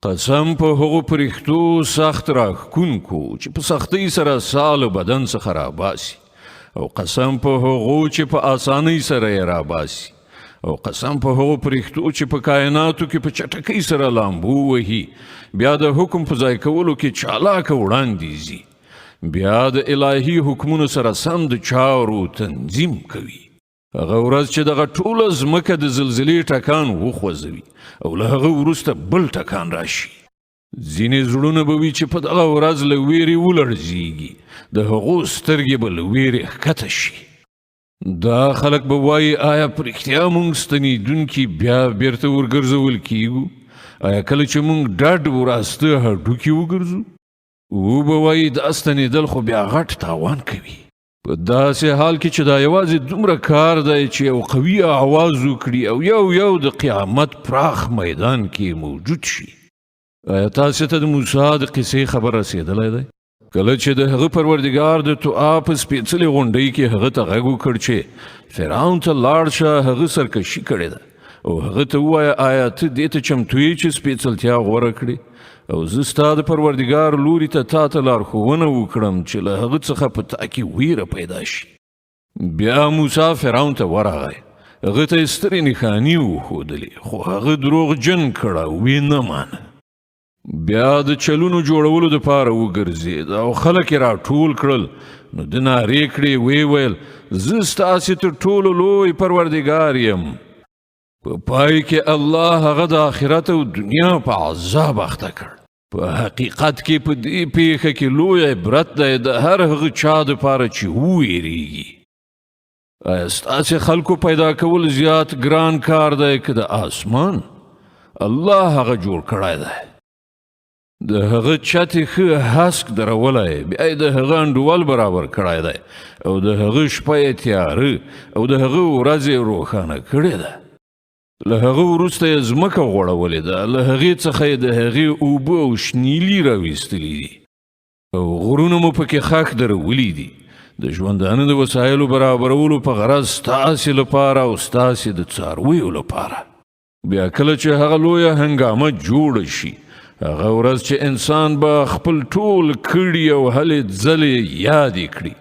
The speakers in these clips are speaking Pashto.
قسم په هغو پرښتو سخت راښکونکو چې په سختۍ سره ساه له بدن څخه راباسي، او قسم په هغو چې په اسانۍ سره یې راباسي، او قسم په هغو پرښتو چې په کائناتو کې په چټکۍ سره لامبو وهي، بیا د حکم په ځای کولو کې چالاکه وړاندې ځي، بیا د الهي حکمونو سره سم د چارو تنظیم کوي. هغه ورځ چې دغه ټوله ځمکه د زلزلې ټکان وخوځوي او له هغه وروسته بل ټکان راشي. ځینې زړونه به وي چې په دغه ورځ له ویرې ولړزیږي، د هغو سترګې به له ویرې ښکته شي. دا خلک به وایي، آیا په رښتیا موږ ستنېدونکي بیا بیرته ورګرځول کیږو؟ آیا کله چې موږ ډډ وراسته هډوکي وګرځو؟ وبه وایي، دا ستنېدل خو بیا غټ تاوان کوي. په داسې حال کې چې دا یوازې دومره کار دی چې یو قوي آواز وکړي او یو یو د قیامت پراخ میدان کې موجود شي. آیا تاسو ته د موسی د قصې خبر رسېدلی دی؟ کله چې د هغه پروردګار د طوآ په سپېڅلې غونډۍ کې هغه ته غږ وکړ چې فرعون ته لاړ شه، هغه سرکشي کړې ده، او هغه ته ووایه، آیا ته دې ته چمتو یې چې سپېڅلتیا غوره کړې؟ او زه ستا د پروردګار لوري ته تا ته لارښوونه وکړم چې له هغه څخه په تا کې ویره پیدا شي. بیا موسی فرعون ته ورغی، هغه ته یې سترې نښانې وښودلې، خو هغه دروغجن کړ او ویې نه مانه. بیا د چلونو جوړولو دپاره وګرځېد او خلک یې راټول کړل، نو ده نارې کړې، ویې ویل، زه ستاسې تر ټولو لوی پروردګار یم. په پای کې الله هغه د آخرت او دنیا په عذاب اخته کړ. په حقیقت کې په دې پیښه کې لوی عبرت دی د هر هغه چا دپاره چې وویریږي. آیا ستاسې خلکو پیدا کول زیات ګران کار دی که د آسمان؟ الله هغه جوړ کړی دی. د هغه چت یې ښه هسک درولی، بیا یې د هغه انډول برابر کړی دی، او د هغه شپه یې تیاره او د هغه ورځ یې روښانه کړې ده. له هغه وروسته یې ځمکه غوړولې ده، له هغې څخه یې د هغې اوبه او شنیلي راویستلي دي، او غرونه مو پکې خښ درولي دي، د ژوندانه د وسایلو برابرولو په غرض ستاسې لپاره او ستاسې د څارویو لپاره. بیا کله چې هغه لویه هنګامه جوړه شي، هغه ورځ چې انسان به خپل ټول کړي او هلې ځلې یادې کړي،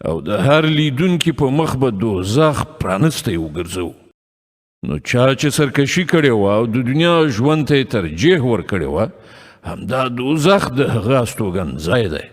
او د هر لیدونکي په مخ به دوزخ پرانستی وګرځوو. نو چا چې سرکشي کړې وه او د دنیا ژوند ته یې ترجیح ورکړې وه، همدا دوزخ د هغه استوګن ځای دی.